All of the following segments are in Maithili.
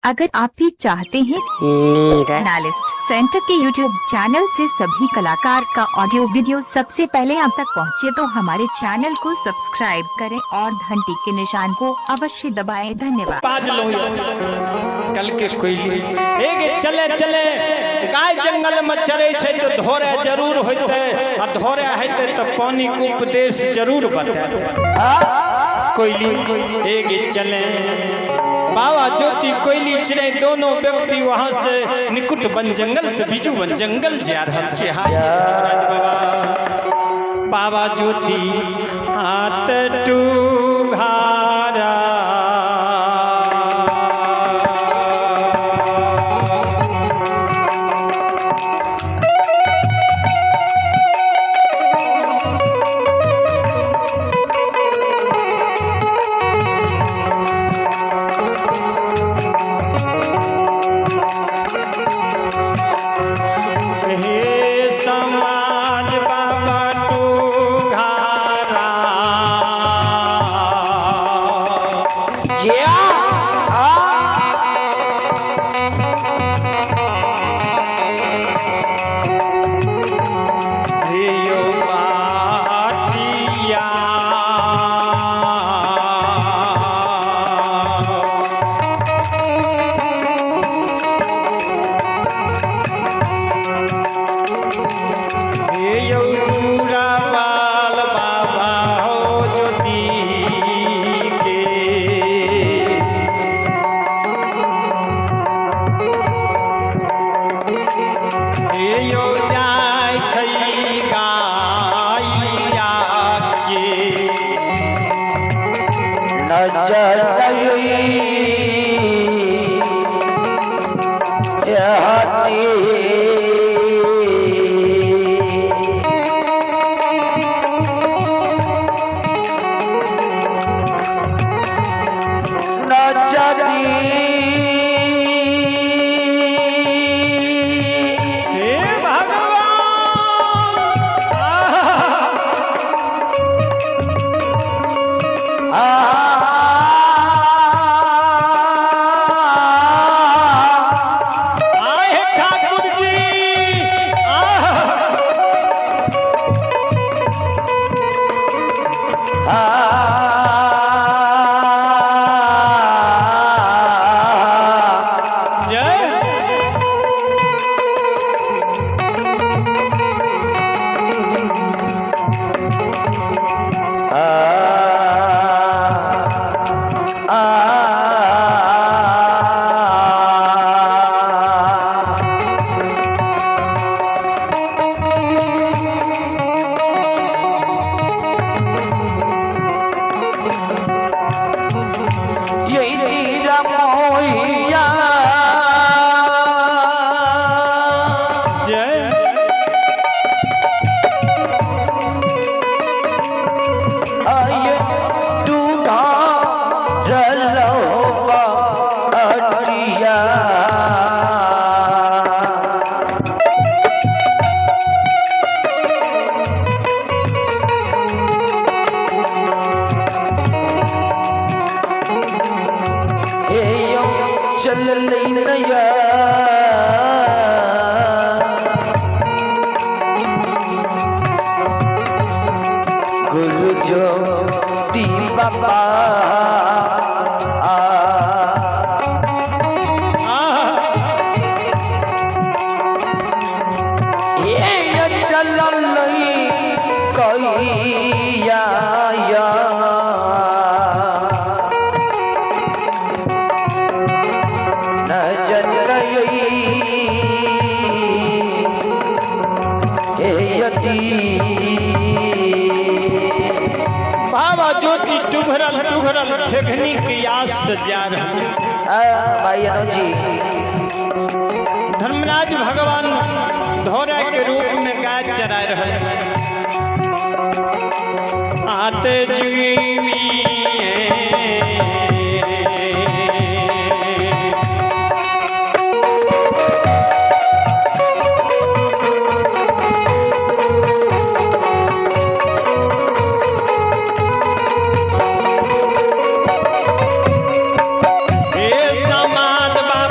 अगर आप भी चाहते हैं नीरज एनालिस्ट सेंटर के YouTube channel से सभी कलाकार का ऑडियो वीडियो सबसे पहले आप तक पहुंचे तो हमारे चैनल को सब्सक्राइब करें और घंटी के निशान को अवश्य दबाएं। धन्यवाद। बाज लो कल के कोयली एक चले चले गाय जंगल में चरे छै तो धोरे जरूर होते आ धोरे हेते तो पानी के उपदेश जरूर बताए। कोयली एक चले बाबा ज्योति कोयली चिड़ै दोनों व्यक्ति वहां से निकुट वन जंगल से बिजू वन जंगल जा रहल छै। हाय बाबा बाबा ज्योति हाथ टूघारा हे समाज बाबा टूघारा हे यो बाटिया हे यो बाल बाबा हो ज्योति के हे यो जाय छै गाइया के नजर हे भगवान आहा! आए हे ठाकुर जी आहा! जय जय चल नैया गुरु ज्योति बाबा आ आहा! ये चलल कैया बाबा ज्योति टुघरल टुघरल खेघनी के आस से जा रहे भाई अनुज जी धर्मराज भगवान धोरा के रूप में गाय चरा रहे आते जुमी हे समाज बाबा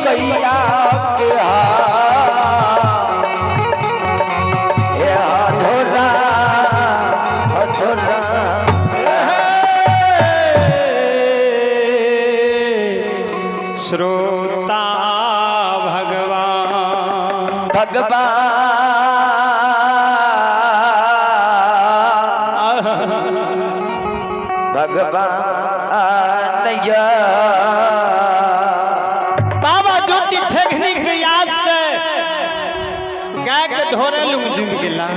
गैया के हाथ। हे अधोरा अधोरा। श्रोता भगवान भगवान भगवान या। बाबा ज्योति थेघनी के याद से गाय के धोरे लुंग जुम गेला।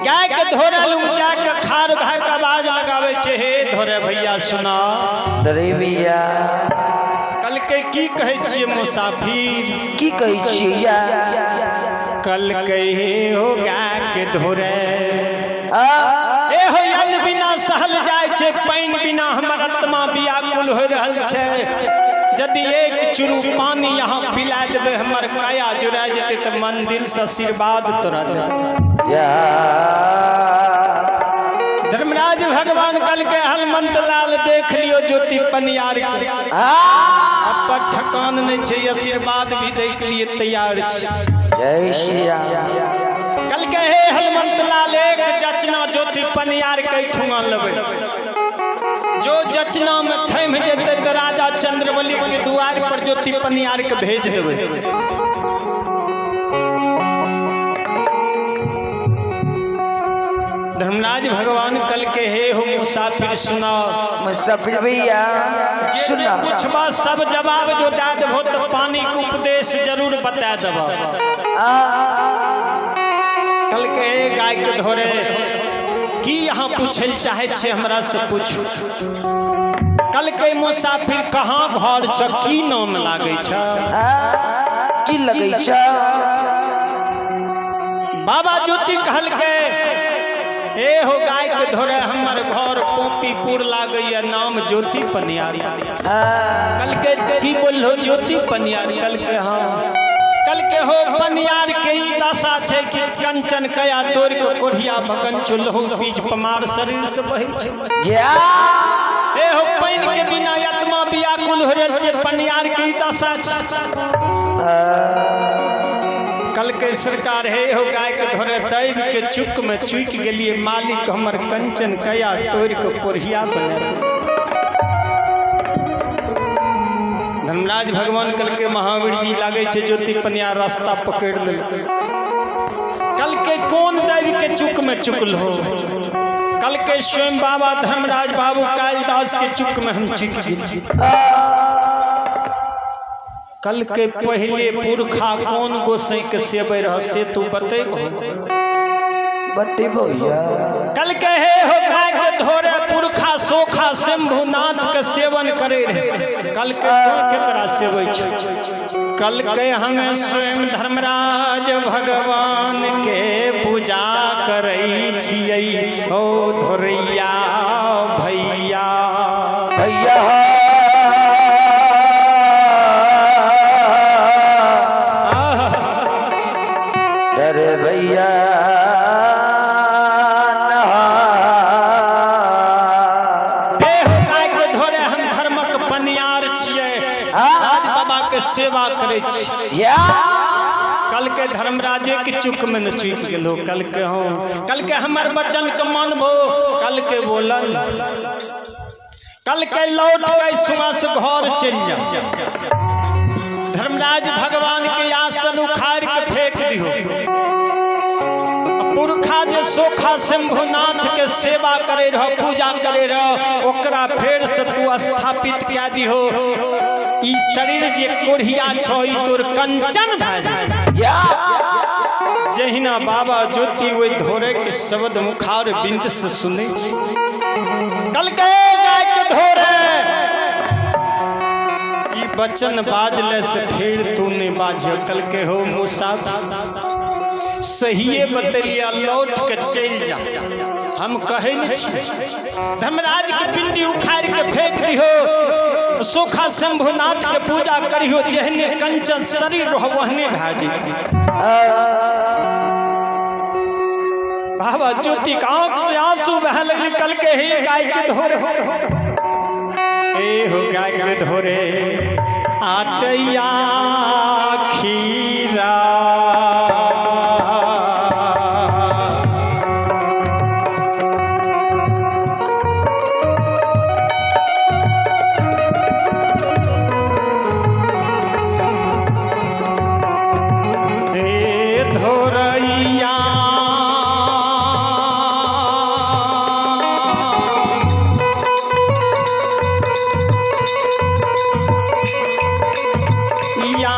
गाय के धोरे लुंग जाके खार भाई के आवाज लगावे छे, हे धोरे भैया सुना। दरे भैया। कल के की कहै छियै मुसाफिर? की कहै छियै या? कल के हे हो गाय के धोरे, आ, ए हो अन्न बिना सहल जाय छै, पानि बिना हमर आत्मा व्याकुल हो रहल छै। यदि एक चुरू पानी यहाँ पिला देबै, हमर काया जुड़ा जेतै, तऽ मन दिल से आशीर्वाद तोरा देबै। या। धर्मराज भगवान कल के हनुमंत लाल देख लियो ज्योति पनियार के आ, पर ठकान नहीं छै, आशीर्वाद भी दै के लिए तैयार छै। जय श्री राम। कल के हे हनुमंत लाल, एक जचना ज्योति पनियार के ठुंगा लेबै, जो जचना में थमि जेतै तऽ राजा चंद्रबली के दुआर पर ज्योति पनियार के भेज देबै। धर्मराज भगवान कल के हे हो मुसाफिर सुनाओ। मुसाफिर भैया। जे जे सुना। पूछबा सब जवाब जो दए देबो तऽ पानी के उपदेश जरूर बता देबो। आ, कल के हे गाय के धोरे, की यहाँ पूछे लए चाहे छे हमरा से पूछू। कल के मुसाफिर, कहाँ घर छ, की नाम लागे छ? आ, की लगै छ? बाबा ज्योति कहल के ए हो गाय के धोरे, हमर घर पोपीपुर लागैया, नाम ज्योति पनियारी। आ, कल के की बोललो, ज्योति पनियार? कल के हाँ। कल के हो पनियार के ई दशा छै कि कंचन कया तोड़ के कोढ़िया भगन चुल्हू बीज पमार शरीर से बहै छै। या। ए हो पानि के बिना आत्मा व्याकुल हो रहल छै, पनियार के ई दशा छै। कल के सरकार, हे हो गाय के धोरे, दैव के चुक में चुक गेलिए, मालिक हमर कंचन कया तोड़ के कोढ़िया बना देलक। धर्मराज भगवान कल के महावीर जी, लागै छै ज्योति पनियार रास्ता पकड़ि लेलकै। कल के कोन दैव के चुक में चुकल हो? कल के स्वयं बाबा धर्मराज बाबू कालिदास के चुक में हम चुक गेलिए। कल के पहले पुरखा कोन गोसाई के सेबै रह से तू बतेबहो? बतेबो या। कल के हे हो गाय के धोरे, पुरखा सोखा शंभुनाथ के सेवन करे रहे। कल के तो केकरा सेबै छै? कल के हम स्वयं धर्मराज भगवान के पूजा करै छियै ओ धोरैया भैया। भैया। डरे भैया नहा। हे हो गाय के धोरे, हम धर्मक पनियार छियै, राज बाबा के सेवा करै छी। या। कल के धर्मराजे के चुक में न चुक गेलो? कल के हाँ। कल के हमर वचन के मानबो? कल के बोलन। कल के लौट के सुबह घर चलि जा, धर्मराज भगवान के आसन उखाड़ के फेंक दिहो। पुरखा जे सोखा शंभुनाथ के सेवा करे रह, पूजा करे रह, ओकरा फेर से तू स्थापित कए दिहो। ई शरीर जे कोढ़िया छौ, ई तोर कंचन भए जाय। या। जहिना बाबा ज्योति ओहि धोरे के शब्द मुखार बिंद से सुनै छी, कल के गाय के धोरे, ई वचन बाजले से फिर तू नहीं बाज। कल के हो मुसाफिर, सहिए बतेलिया, लौट के चलि जा। हम कहै नहीं छी, धर्मराज के पिंडी उखाड़ के फेंक दिहो, सोखा शंभुनाथ के पूजा करिहो, जेहने कंचन शरीर रहो ओहने भए जेतै। बाबा ज्योति के आंख से आंसू बह लगल। कल के हे गाय के धोरे, ए हो गाय के धोरे, आतैया खीरा। हे धोरैया या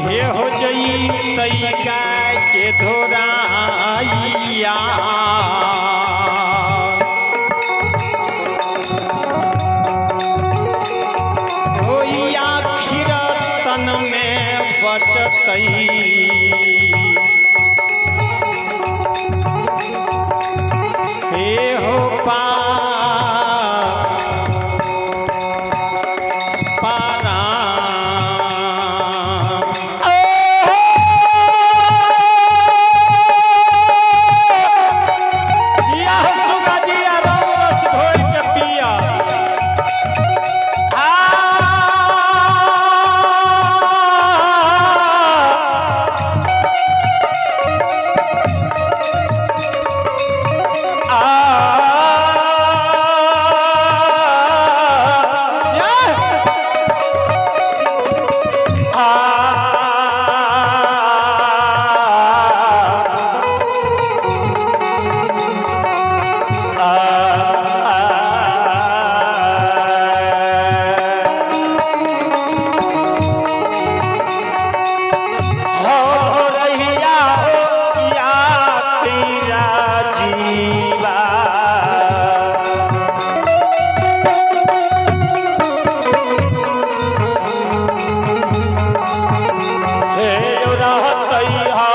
हे हो जई तई गाय के धोराइया। होइया खीर तन में बचतई। हे हो पा पारा। जिया हो सुगा जिया राम रस घोर के पिया। जय। हो रहिया हो या तेरा जीवा। हे रहतैहा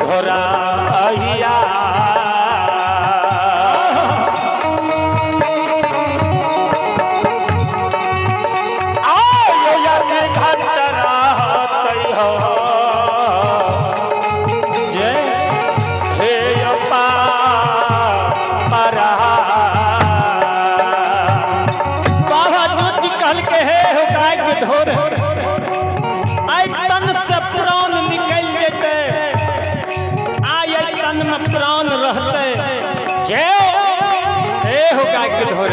घोराइया। आयो यार घट रहतैहा। जय। हे अपा परा। बाबा ज्योति कहल के हे हो गाय के धोर, आइ तन से प्राण निकल जेते, आइ आई तन में प्राण रहते। जय। हे हो गाय के धोर।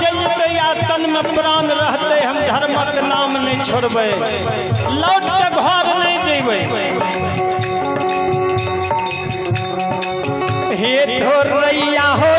चलि जेतै या तनमे प्राण रहतै, हम धर्मक नाम नहि छोड़बै, लौट के घर नहि जेबै। हे धोरैया हो।